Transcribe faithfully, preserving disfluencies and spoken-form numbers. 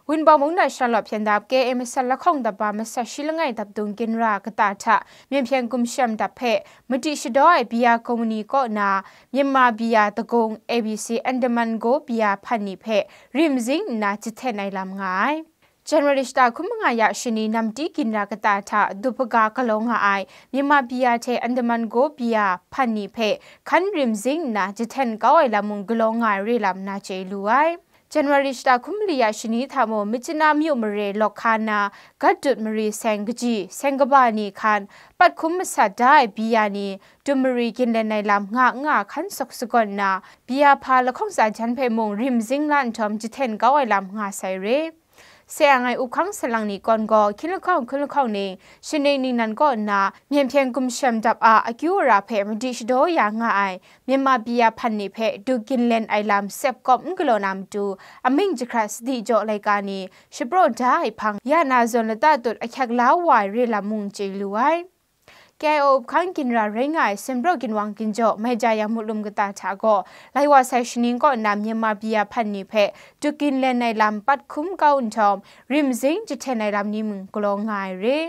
Wunpawng mung na shalawp hpyen dap K A masat lahkawng dap ba masat shi langai dap dung ginra kata hta Myen hpyen gumshem dap hpe madi shadaw ai bia company kaw na Myanmar bia dagung A B C Andaman Gold bia hpan ni hpe rim zing nna jahten ai lam nga ai. January shata hkum manga ya shani namti ginra kata hta duphaga galaw nga ai Myanmar bia hte Andaman Gold bia hpan ni hpe hkan rim zing nna jahten kau ai lam mung galaw nga ai re lam na chye lu ai. January shata hkum mali ya shani hta mung Myitkyina myu mare lawk hka na Gatdut mari seng kaji, seng kaba ni hkan, pat hkum masat da ai bia ni dum mari ginlen ai lam nga nga hkan sawk sagawn nna, bia hpa lahkawng tsa jan hpe mung rim zing la nhtawm jahten kau ai lam nga sai re. Seng ai up hkang salang ni kawn gaw hkying lahkawng hkun lahkawng ning shaning ningnan kaw nna Myen hpyen gumshem dap a akyu ara hpe madi shadaw ya nga ai Myanmar bia hpan ni hpe duk ginlen ai lam sep kawp n galaw na matu, amying jahkrat sadi jaw laika ni shapraw da ai hpang ya na zawn lata tut ahkyak la wa ai re lam mung chye lu ai. K I O up hkang ginra rai nga ai Sinpraw ginwang ginjaw Maija Yang Mutlum kata hta gaw, lai wa sai shaning kaw nna Myanmar bia hpan ni hpe duk ginlen ai lam pat hkum kau nhtawm, rim zing jahten ai lam ni mung galaw nga ai re.